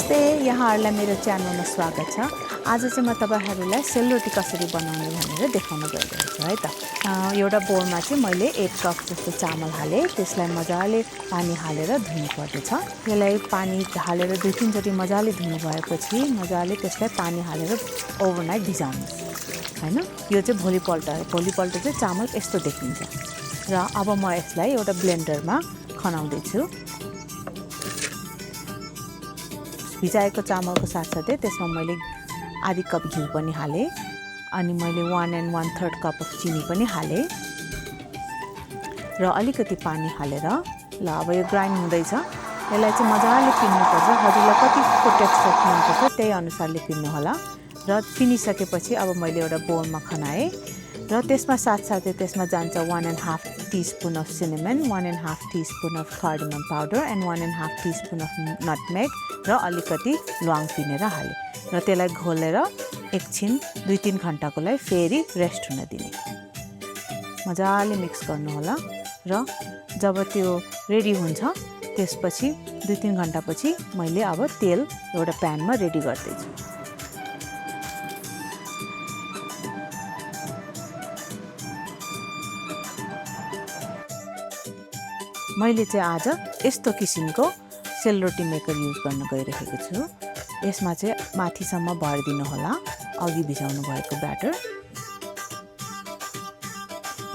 नमस्ते, यहाँहरूलाई मेरो च्यानलमा स्वागत छ। आज चाहिँ म तपाईहरुलाई सेलरोटी कसरी बनाउने भनेर देखाउन गइरहेको छु है त। एउटा बोलमा चाहिँ मैले 1 कप जस्तो चामल हाले, त्यसलाई मजाले पानी हालेर धुनु पर्छ। त्यसलाई पानी हालेर 2-3 चोटी मजाले धुनु भएपछि मजाले त्यसलाई पानी हालेर ओभरनाइट भिजाउनुस् हैन। यो चाहिँ भोलिपल्ट चाहिँ चामल यस्तो देखिन्छ। र अब म यसलाई एउटा ब्लेन्डरमा खनाउँदै छु। भिजाएको चामलको साथसाथै त्यसमा मैले आधी कप घिउ पनि हाले, अनि मैले 1 1/3 कप अफ चिनी पनि हाले र अलिकति पानी हालेर ल अब यो ग्राइन्ड हुँदैछ। यसलाई चाहिँ मजाले पिन्नुपर्छ। हजुरलाई कतिको टेक्सचर मनपर्छ त्यही अनुसारले पिन्नु होला। र पिनिसकेपछि अब मैले एउटा बोलमा खनाएँ र त्यसमा साथसाथै त्यसमा जान्छ 1.5 teaspoon of cinnamon, 1.5 teaspoon of cardamom powder and 1.5 teaspoon of nutmeg र अलिकति ल्वाङ पिनेर हाले र त्यसलाई घोलेर एकछिन 2-3 घण्टाको लागि फेरि रेस्ट हुन दिने। मजाले मिक्स गर्नु होला र जब त्यो रेडी हुन्छ त्यसपछि 2-3 घण्टापछि मैले अब तेल एउटा प्यानमा रेडी गर्दै छु। मैले चाहिँ आज यस्तो किसिमको सेलरोटी मेकर युज गर्न गइरहेको छु। यसमा चाहिँ माथिसम्म भरिदिनु होला अघि भिजाउनु भएको ब्याटर।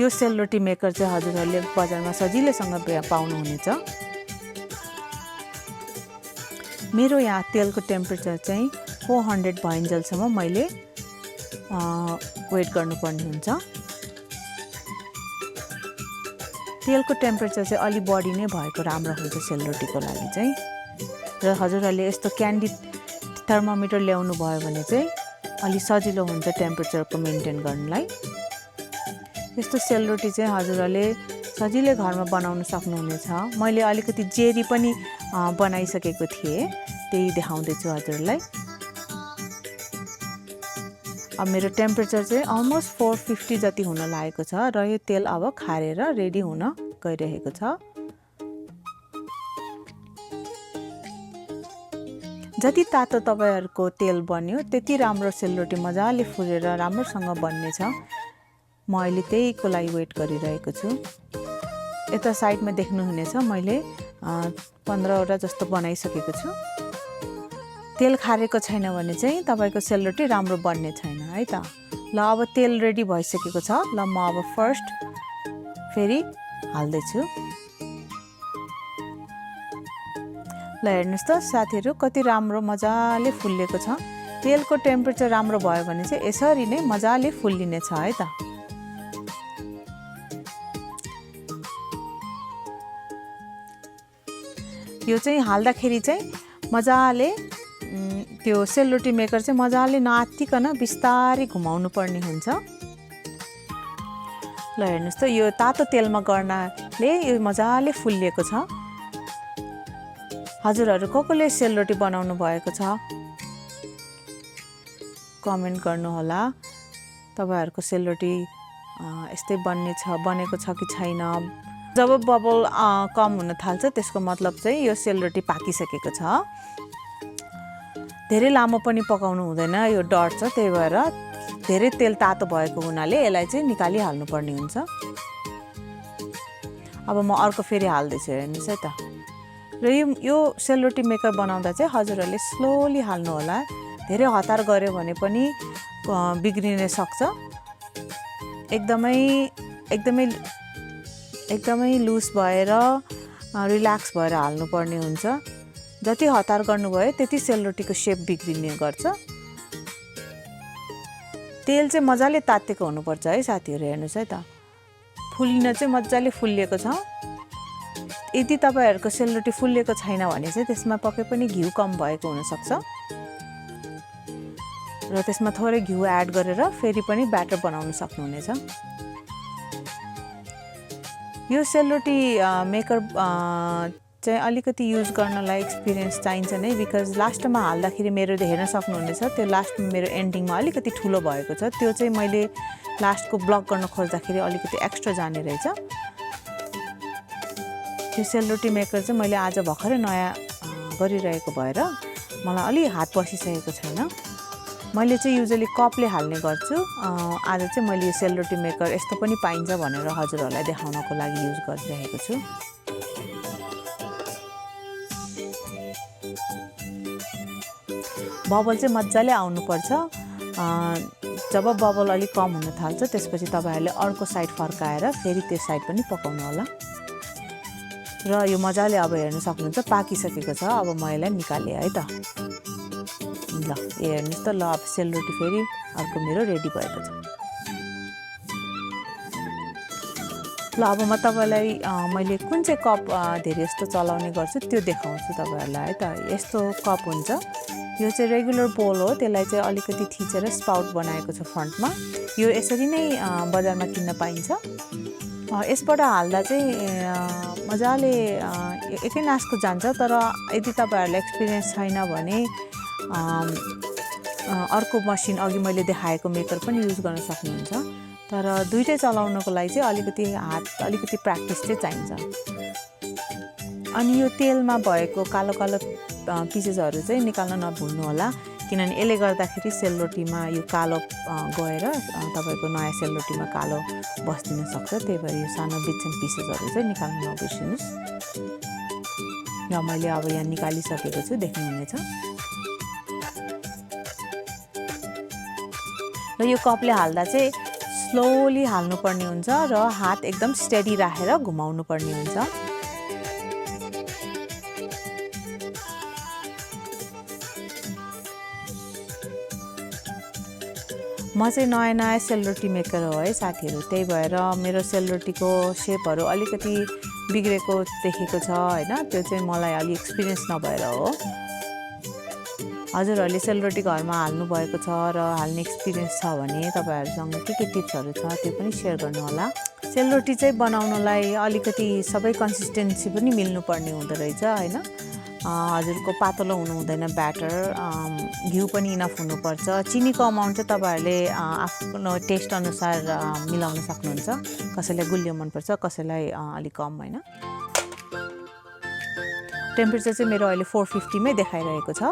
यो सेलरोटी मेकर चाहिँ हजुरहरूले बजारमा सजिलैसँग पाउनुहुनेछ। मेरो यहाँ तेलको टेम्परेचर चाहिँ 400 भइन्जेलसम्म मैले वेट गर्नुपर्ने हुन्छ। तेलको टेम्परेचर चाहिँ अलि बढी नै भएको राम्रो हुन्छ सेलरोटीको लागि चाहिँ। र हजुरहरूले यस्तो क्यान्डी थर्मोमिटर ल्याउनु भयो भने चाहिँ अलि सजिलो हुन्छ टेम्परेचरको मेन्टेन गर्नलाई। यस्तो सेलरोटी चाहिँ हजुरहरूले सजिलै घरमा बनाउन सक्नुहुनेछ। मैले अलिकति जेरी पनि बनाइसकेको थिएँ, त्यही देखाउँदैछु हजुरलाई। अब मेरो टेम्परेचर चाहिँ अलमोस्ट 450 जति हुन लागेको छ र यो तेल अब खारेर रेडी हुन गइरहेको छ। जति तातो तपाईहरुको तेल बन्यो त्यति राम्रो सेलरोटी मजाले फुलेर राम्रोसँग बन्नेछ। म अहिले त्यहीको लागि वेट गरिरहेको छु। यता साइडमा देख्नुहुनेछ मैले 15 वटा जस्तो बनाइसकेको छु। तेल खारेको छैन भने चाहिँ तपाईको सेलरोटी राम्रो बन्ने छैन है त। ल अब तेल रेडी भइसकेको छ। ल म अब फर्स्ट फेरि हाल्दै छु। ल हेर्नुस् त साथीहरु कति राम्रो मजाले फुल्लेको छ। तेलको टेम्परेचर राम्रो भयो भने चाहिँ यसरी नै मजाले फुल्लिने छ है त। यो चाहिँ हाल्दाखेरि चाहिँ मजाले त्यो सेलरोटी मेकर चाहिँ मजाले नआत्तिकन बिस्तारै घुमाउनु पर्ने हुन्छ। ल हेर्नुस् त यो तातो तेलमा गर्नाले यो मजाले फुल्लिएको छ। हजुरहरू कसले सेलरोटी बनाउनु भएको छ कमेन्ट गर्नु होला। तपाईहरुको सेलरोटी यस्तै बनेको छ कि छैन। जब बबल कम हुन थाल्छ त्यसको मतलब चाहिँ यो सेलरोटी पाकिसकेको छ। धेरै लामो पनि पकाउनु हुँदैन, यो डढ्छ। त्यही भएर धेरै तेल तातो भएको हुनाले यसलाई चाहिँ निकाली हाल्नु पर्ने हुन्छ। अब म अर्को फेरि हाल्दै छु हेर्नुस् है त। र यो सेलरोटी मेकर बनाउँदा चाहिँ हजुरहरूले स्लोली हाल्नु होला। धेरै हतार गर्यो भने पनि बिग्रिन सक्छ। एकदमै लुज भएर रिल्याक्स भएर हाल्नु पर्ने हुन्छ। जति हतार गर्नुभयो त्यति सेलरोटीको शेप बिग्रिने गर्छ। तेल चाहिँ मजाले तातेको हुनुपर्छ है साथीहरु। हेर्नुस् है त फुल्लिन चाहिँ मजाले फुल्लिएको छ। यदि तपाईहरुको सेलरोटी फुल्लिएको छैन भने चाहिँ त्यसमा पक्कै पनि घिउ कम भएको हुन सक्छ र त्यसमा थोरै घिउ एड गरेर फेरि पनि ब्याटर बनाउन सक्नुहुनेछ। यो सेलरोटी मेकर चाहिँ अलिकति युज गर्नलाई एक्सपिरियन्स चाहिन्छ नै। बिकज लास्टमा हाल्दाखेरि मेरो हेर्न सक्नुहुनेछ त्यो लास्टमा मेरो एन्डिङमा अलिकति ठुलो भएको छ। त्यो चाहिँ मैले लास्टको ब्लक गर्न खोज्दाखेरि अलिकति एक्स्ट्रा जाने रहेछ। यो सेलरोटी मेकर चाहिँ मैले आज भर्खरै नयाँ गरिरहेको भएर मलाई अलि हात पसिसकेको छैन। मैले चाहिँ युजुअली कपले हाल्ने गर्छु। आज चाहिँ मैले यो सेलरोटी मेकर यस्तो पनि पाइन्छ भनेर हजुरहरूलाई देखाउनको लागि युज गरिरहेको छु। बबल चाहिँ मजाले आउनुपर्छ। जब बबल अलिक कम हुन थाल्छ त्यसपछि तपाईहरुले अर्को साइड फर्काएर फेरि त्यो साइड पनि पकाउनु होला। र यो मजाले अब हेर्न सक्नुहुन्छ पाकिसकेको छ। अब म यसलाई निकाले है त। ल हेर्नुस् त, ल अब सेलरोटी फेरि अर्को मेरो रेडी भएको छ। ल अब म तपाईलाई मैले कुन चाहिँ कप धेरै जस्तो चलाउने गर्छु त्यो देखाउँछु तपाईहरुलाई है त। यस्तो कप हुन्छ, यो चाहिँ रेगुलर बोल हो। त्यसलाई चाहिँ अलिकति थिचेर स्पाउट बनाएको छ फ्रन्टमा। यो यसरी नै बजारमा किन्न पाइन्छ। यसबाट हाल्दा चाहिँ मजाले एकै नासको जान्छ। तर यदि तपाईहरुलाई एक्सपिरियन्स छैन भने अर्को मसिन अघि मैले देखाएको मेकर पनि युज गर्न सक्नुहुन्छ। तर दुईटै चलाउनको लागि चाहिँ अलिकति प्र्याक्टिस चाहिँ चाहिन्छ। अनि यो तेलमा भएको कालो कालो पिसेसहरू चाहिँ निकाल्न नभुल्नु होला, किनभने यसले गर्दाखेरि सेलरोटीमा यो कालो गएर तपाईको नयाँ सेलरोटीमा कालो बस्दिन सक्छ। त्यही भएर यो सानो बिट्स एन्ड पिसेसहरू चाहिँ निकाल्न नबिर्सिनुस्। र मैले अब यहाँ निकालिसकेको छु, देख्नुहुनेछ। र यो कपले हाल्दा चाहिँ स्लोली हाल्नुपर्ने हुन्छ र हात एकदम स्टेडी राखेर घुमाउनु पर्ने हुन्छ। म चाहिँ नयाँ सेलरोटी मेकर हो है साथीहरू। त्यही भएर मेरो सेलरोटीको सेपहरू अलिकति बिग्रेको देखेको छ हैन। त्यो चाहिँ मलाई अलि एक्सपिरियन्स नभएर हो। हजुरहरूले सेलरोटी घरमा हाल्नु भएको छ र हाल्ने एक्सपिरियन्स छ भने तपाईहरुसँग के टिप्सहरू छ त्यो पनि शेयर गर्नु होला। सेलरोटी चाहिँ बनाउनलाई अलिकति सबै कन्सिस्टेन्सी पनि मिल्नु पर्ने हुँदो रहेछ हैन। हजुरको पातलो हुनु हुँदैन ब्याटर, घिउ पनि इनफ हुनुपर्छ। चिनीको अमाउन्ट चाहिँ तपाईहरुले आफ्नो टेस्ट अनुसार मिलाउन सक्नुहुन्छ। कसैलाई गुलियो मन पर्छ, कसैलाई अलि कम हैन। टेम्परेचर चाहिँ मेरो अहिले 450 मै देखाइरहेको छ।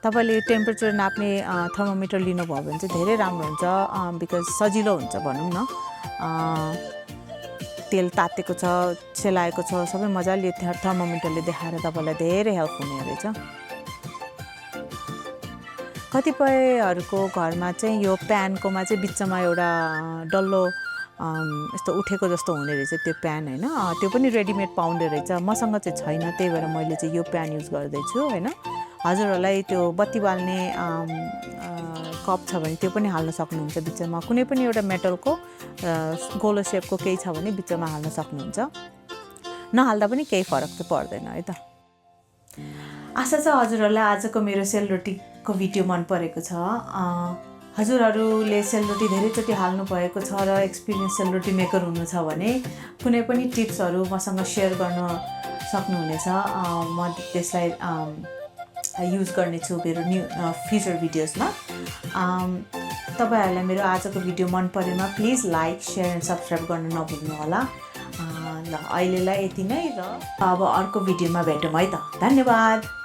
तपाईले यो टेम्परेचर नाप्ने थर्मोमिटर लिनुभयो भने चाहिँ धेरै राम्रो हुन्छ, बिकज सजिलो हुन्छ भनौं न। तेल तातेको छ, सेलाएको छ, सबै मजाले थर्मोमिटरले देखाएर तपाईलाई धेरै हेल्प हुने रहेछ। कतिपयहरुको घरमा चाहिँ यो प्यानकोमा चाहिँ बिचमा एउटा डल्लो यस्तो उठेको जस्तो हुने रहेछ त्यो प्यान हैन। त्यो पनि रेडिमेड पाउँदो रहेछ। मसँग चाहिँ छैन, त्यही भएर मैले चाहिँ यो प्यान युज गर्दै छु हैन। हजुरहरूलाई त्यो बत्ती बाल्ने कप छ भने त्यो पनि हाल्न सक्नुहुन्छ बिचमा। कुनै पनि एउटा मेटलको गोलो शेपको केही छ भने बिचमा हाल्न सक्नुहुन्छ। नहाल्दा पनि केही फरक त पर्दैन है त। आशा छ हजुरहरूलाई आजको मेरो सेलरोटीको भिडियो मन परेको छ। हजुरहरूले सेलरोटी धेरैचोटि हाल्नु भएको छ र एक्सपिरियन्स सेलरोटी मेकर हुनुहुन्छ भने कुनै पनि टिप्सहरू मसँग शेयर गर्न सक्नुहुनेछ। म त्यसलाई युज गर्नेछु मेरो फ्युचर भिडियोजमा। तपाईहरुलाई मेरो आजको भिडियो मन परेमा please like, share and subscribe गर्न नभुल्नु होला। ल अहिलेलाई यति नै, र अब अर्को भिडियोमा भेटौँ है त। धन्यवाद।